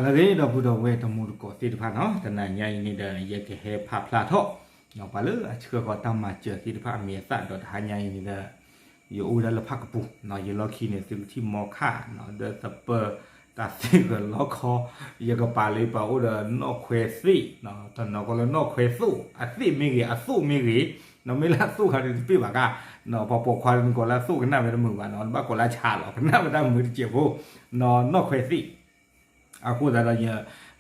အဂ့ၤ ဒီပုၢ်ဒီဝဲၢ်တံၤသကိးသ့ၣ်တဖၣ်နီၤ, တနၤညါအံၤန့ၣ်ဒီး ယကဟဲဖးဖျါထီၣ် ပှၤလၢအဆှၢဃီၤတၢ်မၤစၢၤသ့ၣ်တဖၣ်အမံၤအသၣ်ဒီး တဟါညါအံၤန့ၣ်ဒီး ယအိၣ်ဝဲဒၣ်လၢဖၣ်ကပူၤ, ယလီၢ်ခံန့ၣ် သုကထံၣ်မီခၣ် ဒီးသပၢၤတၢ်သ့ၣ်ဂၢၢ်လီခီ, ယကပာ်လၢပှၤအိၣ်ဒီးနီၣ်ခွဲးသ့ၣ်, တနီၤကီးလၢနီၣ်ခွဲးသိၣ် အသ့ၣ်မ့ၢ်ဂ့ၤ အသိၣ်မ့ၢ်ဂ့ၤ, မ့ၢ်လၢအသိၣ်ခါန့ၣ်တပ့ၢ်ဘၣ်ကါ, ပှၤပိာ်ခွါန့ၣ် နကိးလၢအသိၣ်ကနၣ်ဝဲတမုာ်ဘၣ်နီၤ, နဘၣ်ကိးလၢအဆါလီၤ ကနၣ်ဝဲတၢ်မုာ်တစဲးဖိ, နီၣ်ခွဲးသ့ၣ် အဃိသတးဒီးယ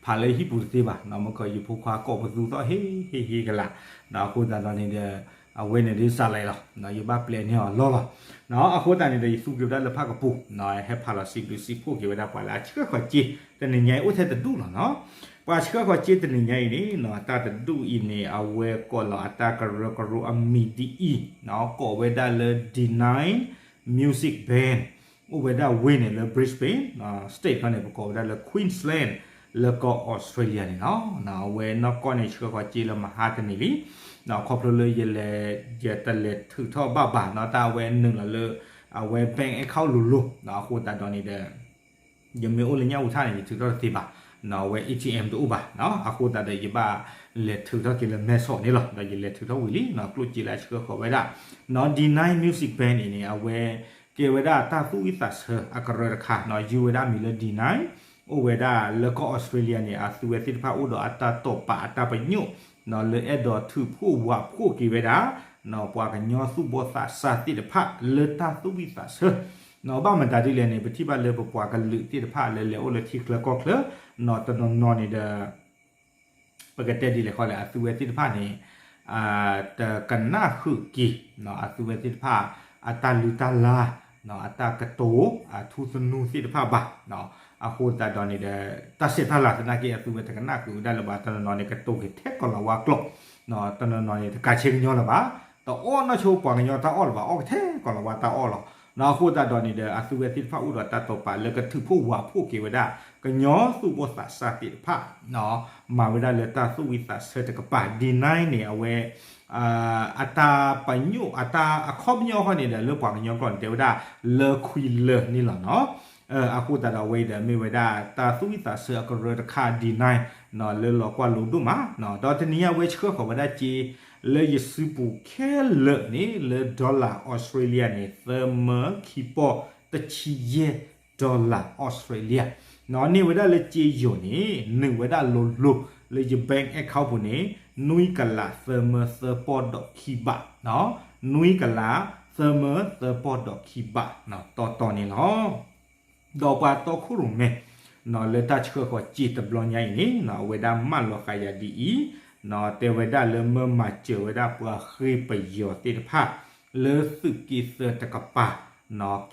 ဖးလၢဟံၣ်ပူၤတသ့ဘၣ်, မ့ၢ်ကီးယဖိခွါကိးပသူသီၣ်ဟ့ၣ်ဟ့ၣ်ဟ့ၣ်ကလာ်, အဃိသတးဒီးန့ၣ်ဒီး အဝဲန့ၣ်ဒ်စးလဲလီၤ, ယဘၣ်ပျဲန့ၢ်အီၤလီၢ်လီၤ, အဃိသတးန့ၣ်ဒီး ယသူက့ၤဝဲဒၣ်လၢဖၣ်ကပူၤ, ဟဲဖးလီၤစံးဘျုးစံးဖှိၣ်က့ၤဝဲဒၣ်ပှၤလၢအဆှၢဃီၤစ့ တနံၤညါအံၤအိၣ်ထဲတဒူၣ်လီၤနီၤ, ပှၤဆှၢဃီၤစ့တနံၤညါအံၤန့ၣ် တၢ်တဒူၣ်အံၤန့ၣ် အဝဲကိးလီၤအတၢ်ကရၢကရိအမံၤဒ်အံၤ, ကိးဝဲဒၣ်လၢ D nine Music Band အိၣ်ဝဲဒၣ်ဝ့ၢ်န့ၣ်လၢ Brisbane, state ခီန့ၣ် ပကိးဝဲဒၣ်လၢ Queensland လၢကီၢ်အီစထြ့လယါန့ၣ်လီၤ. အဝဲနီၢ်ကီၢ်န့ၣ် ဆှၢဃီၤစ့လၢမဟါတနံၤလံ, ခီဖျိလၢယလဲၤ ယတလဲၤထုးထီၣ်ဘၣ်ဘၣ်နီၤ, တၢ်အဝဲနုာ်လီၤလၢ အဝဲ bank account လိၤလိၤ, အဃိသတးဒီးန့ၣ်ဒီး ယမ့ၢ်အိၣ်လၢညၣ်အူထၣ်န့ၣ် ယထုးထီၣ်တသ့ဘၣ်, အဝဲ A T M တအိၣ်ဘၣ်, အဃိသတးဒီး ယဘၣ်လဲၤထုးထီၣ်က့ၤလၢ မဲဆီး န့ၣ်လီၤ, ဒီးယလဲၤထုးထီၣ်ဝံၤလံနီၤ, ကျိၣ်စ့လၢအဆှၢဃီၤဝဲဒၣ် နီၤ D nine Music Band အံၤန့ၣ် အဝဲကဲဝဲဒၣ်တၢ်သူၣ်ဝံၣ်သးဆၢအကရၢတခါနီၤ, ယုၢ်ဝဲဒၣ်မံၤလၢ D nine, အိၣ်ဝဲဒၣ်လၢကီၢ်အီစထြ့လယါန့ၣ် အသုဝဲသ့ၣ်တဖၣ်အိၣ်ဒီးအတၢ်တိာ်ပာ်အတၢ်ပညိၣ်နီၤ, လၢအဲၣ်ဒိးထုးဖှိၣ်ဝးဖှိၣ်က့ၤဝဲဒၣ် ပှၤကညီသူၣ်ဘီၣ်သးစၢ်သ့ၣ်တဖၣ်လၢတၢ်သူၣ်ဝံၣ်သးဆၢ, ဘၣ်မတၤဒ်လဲၣ်န့ၣ် ပထံၣ်ဘၣ်လၢပပှၤကလုာ်သ့ၣ်တဖၣ်လၢလဲၤအိၣ်လၢထံချၢကီၢ်ချၢနီၤ, တနီၤနီၤန့ၣ်ဒီး ပကတဲဒ်လဲၣ်ဃီလဲၣ်, အသုဝဲသ့ၣ်တဖၣ်န့ၣ် တကနၣ်ဃုာ်က့ၤ အသုဝဲသ့ၣ်တဖၣ် အတၢ်လုၢ်တၢ်လၢ်, အတၢ်ကတိၤ, အထူသနူသ့ၣ်တဖၣ်ဘၣ်, အဃိသတးဒီးန့ၣ်ဒီး တၢ်ဆဲးတၢ်လၤသနာ်က့ အသုဝဲတကနၣ်ဃုာ်ဝဲဒၣ်လၢၤဘၣ်, တနီၤနီၤန့ၣ် ကတိၤက့ၤထဲကိၤလၤဝါကျိာ်, တနီၤနီၤန့ၣ် တကးဆဲကညီလၢၤဘၣ်, တအီၣ်နီၢ်ဆိပှၤကညီတၢ်အီၣ်လၢၤဘၣ်, အီၣ်က့ၤထဲကိၤလၤဝါတၢ်အီၣ်လီၤ. အဃိသတးဒီးန့ၣ်ဒီး အသုဝဲသ့ၣ်တဖၣ်အိၣ်ဒီးတၢ်တိာ်ပာ်လၢကထုးဖှိၣ်ဝးဖှိၣ်က့ၤဝဲဒၣ် ကညီသူၣ်ဘီၣ်သးစၢ်သ့ၣ်တဖၣ် မၤဝဲဒၣ်လၢတၢ်သူၣ်ဝံၣ်သးဆၢတကပၤ, D nine န့ၣ် အဝဲ အတၢ်ပညိၣ် အတၢ်အခီပညီဃီန့ၣ်ဒီး လၢပှၤကညီကျိာ်န့ၣ် တဲဝဲဒၣ်လၢခွံလၢန့ၣ်လီၤနီၤ. အဃိသတးဒီးအဝဲအံၤဒီး မ့ၢ်ဝဲဒၣ်တၢ်သူၣ်ဝံၣ်သးဆၢအကရၢတခါ D nine လၢလီၤကွၢ်လိဒိၣ်မး, ဒီးတနံၤညါဝဲဆှၢဃီၤဝဲဒၣ်စ့ လၢယစုပူၤခဲလၢာ်န့ၣ် လၢ dollar အီစထြ့လယါန့ၣ် သၢမၢခံပီၢ်တဆံယဲၢ် dollar အီစထြ့လယါ, န့ၢ်ဝဲဒၣ်လၢစ့ယိၤန့ၣ် နုာ်ဝဲဒၣ်လိၤလိၤ လၢယ bank account ပူၤန့ၣ် နွံကလးသၢမၢသၢပီၢ်ဒီးခံဘး, နွံကလးသၢမၢသၢပီၢ်ဒီးခံဘး တီတီန့ၣ်လီၤ. ဒီးပှၤတီခိၣ်ရိၣ်မဲ လၢတၢ်ဆှၢဃီၤစ့တဘျီညါအံၤန့ၣ် အဝဲဒၣ်မၢလီၤဃာ်ယၤဒ်အံၤ, တဲဝဲဒၣ်လၢမၢမၤစၢၤဝဲဒၣ်ပှၤဃ့ၢ်ပယီၤသ့ၣ်တဖၣ် လၢသုးက့သၢတကပၤ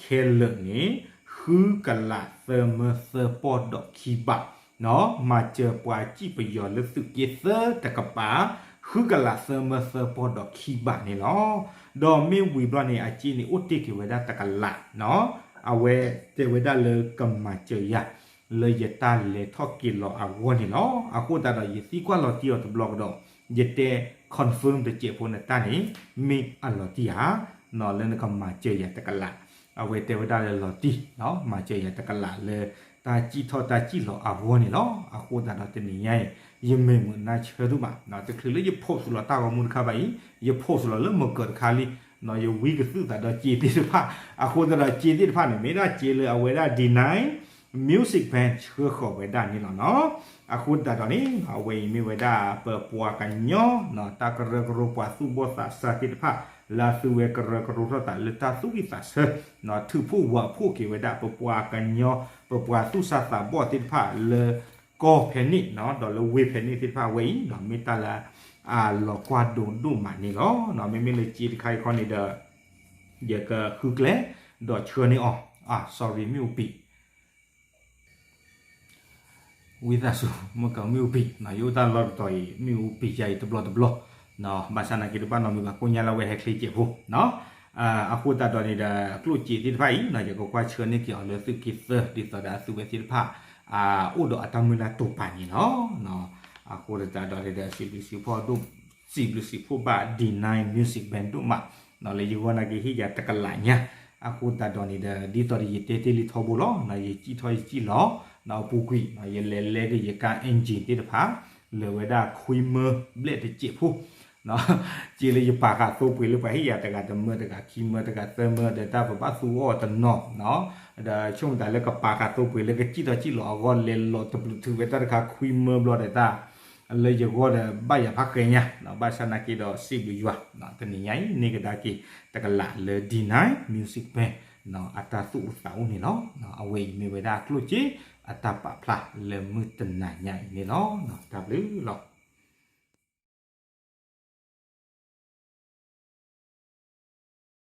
ခဲလၢာ်န့ၣ် ဃုကလးသၢမၢသၢပီၢ်ဒီးခံဘး, မၤစၢၤပှၤစံၣ်ပယီၤလၢသုးက့သၢတကပၤ ဃုကလးသၢမၢသၢပီၢ်ဒီးခံဘးန့ၣ်လီၤ. ဒီးမ့ၢ်ဝံၤဘျီန့ၣ် အစ့န့ၣ်အိၣ်တ့ၢ်က့ၤဝဲဒၣ်တကလး, အဝဲတဲဝဲဒၣ်လၢကမၤစၢၤယၤ လၢယတၢ်လဲၤထီၣ်က့ၤလီၤအဂီၢ်န့ၣ်လီၤ. အဃိသတးဒီးယသံကွၢ်လီၤတံၢ်အီၤတဘျီကဒီး, ယတဲ confirm တစဲးဖိနတၢ်န့ၣ် မ့ၢ်အလီၤတံၢ်ဧါ, လၢနကမၤစၢၤယၤတကလး, အဝဲတဲဝဲဒၣ်လၢလီၤတံၢ်, မၤစၢၤယၤတကလးလၢ တၢ်စံၣ်ထီၣ်တၢ်စံၣ်လီၤအဂီၢ်န့ၣ်လီၤ. အဃိသတးဒီးတနံၤညါအံၤ ယမ့ၢ်မုာ်နၢ်ဆၢဒိၣ်မး, တချုးလၢယ post လီၤတၢ်ဂီၤမူတခါဘၣ်အံၤ, ယ post လီၤလၢမကၢၤတခါလံ, ယဝံကသုၣ်သးဒီးစ့သ့ၣ်တဖၣ်, အဃိသတးဒီးစ့သ့ၣ်တဖၣ်န့ၣ် မ့ၢ်ဒၣ်စ့လၢအဝဲဒၣ် D nine Music Band ဆှၢဃီၤဝဲဒၣ်န့ၣ်လီၤနီၤ. အဃိသတးဒီးန့ၣ် အဝဲအံၤမ့ၢ်ဝဲဒၣ် ပပှၤကညီ တၢ်ကရၢကရိပှၤသူၣ်ဘီၣ်သးစၢ်သ့ၣ်တဖၣ် လၢအသုဝဲကရၢကရိထီၣ်သးလၢတၢ်သူၣ်ဝံၣ်သးဆၢ ထုးဖှိၣ်ဝးဖှိၣ်က့ၤဝဲဒၣ် ပပှၤကညီ ပပှၤသူၣ်စၢ်သးဘီၣ်သ့ၣ်တဖၣ်လၢ ကီၢ်ဖဲန့ၣ် ဒီးလၢဝ့ၢ်ဖဲန့ၣ်သ့ၣ်တဖၣ်ဝဲအံၤ မ့ၢ်တၢ်လၢ အလီၤကွၢ်ဒိဒိၣ်မးန့ၣ်လီၤ. မ့မ့ၢ်လၢစ့တခါအံၤခီန့ၣ်ဒီး ယကဃုကျဲ ဒီးဆှၢန့ၢ်အီၤ, အ sorry မ့ၣ်အူပံၤ ဝံသးစူၤ မ့ၢ်ကမ့ၣ်အူပံၤ ယအိၣ်တၢ်လီၢ်တတီၤအံၤ မ့ၣ်အူပံၤယၤအံၤတဘျီတဘျီ, ဘၣ်ဆၣ်နာ်က့တဘၣ်နီတမံၤဘၣ် ကိညါလၢအဝဲဟဲချ့စဲးဖိ, အဃိသတးဒီးန့ၣ်ဒီး ကျိၣ်စ့သ့ၣ်တဖၣ်အံၤ ယကကွၢ်ဆှၢန့ၢ်က့ၤအီၤလၢသုးက့သၢ ဒ်သိးဒီးအသုဝဲသ့ၣ်တဖၣ် အိၣ်ဒီးအတၢ်မုၢ်လၢ်တိာ်ပာ်န့ၣ်လီၤ. အဃိသတးဒီးန့ၣ်ဒီး စံးဘျုးစံးဖှိၣ်ဒိၣ် စံးဘျုးစံးဖှိၣ်ဘၣ် D nine Music Band ဒိၣ်မး လၢယဂီၢ်နာ်က့ဟ့ၣ်ယၤတကလးညါ, အဃိသတးဒီးန့ၣ်ဒီး ဒ်သိးဒီးယတဲတ့ၢ်လံထီဘိလီၤ, ယစံၣ်ထီၣ်ယစံၣ်လီၤ, အပူၤကွံာ် ယလဲၤလဲက့ၤယကါ engine သ့ၣ်တဖၣ် လၢာ်ဝဲဒၣ်ခွံမၢဘျဲၣ်တစဲးဖိ စ့လၢယပာ်ဃာ်သိပှ့ၤလၢပှၤဟ့ၣ်ယၤတဂၤတမၢတဂၤခံမၢတဂၤသၢမၢဒီးတၢ်ပဘၣ်သူအီၤတနီၤ ဒီးဆိကမိၣ်တၢ်လၢကပာ်ဃာ်သိပှ့ၤလၢကစံၣ်ထီၣ်စံၣ်လီၤအဂီၢ် လဲၤလီၤတဘျုးထုးဝဲတၢ်တခါခွံမၢဘျီဒီးတၢ် လၢယဂီၢ်ဒီးဘၣ်ယၤဖးဃဲညါ ဘၣ်ဆၣ်နာ်က့ဒီးစံးဘျုးယွၤ တနံၤညါအံၤ န့ၢ်ကဒါက့ၤ တကလးလၢ D nine Music Band အတၢ်သူၣ်အိၣ်သးအိၣ်န့ၣ်လီၤ. အဝဲအံၤမ့ၢ်ဝဲဒၣ်ကျိၣ်စ့ အတၢ်ပာ်ဖျါလၢမုၢ်တနၤညါအံၤန့ၣ်လီၤ. တၢ်ဘျုးလီၤ.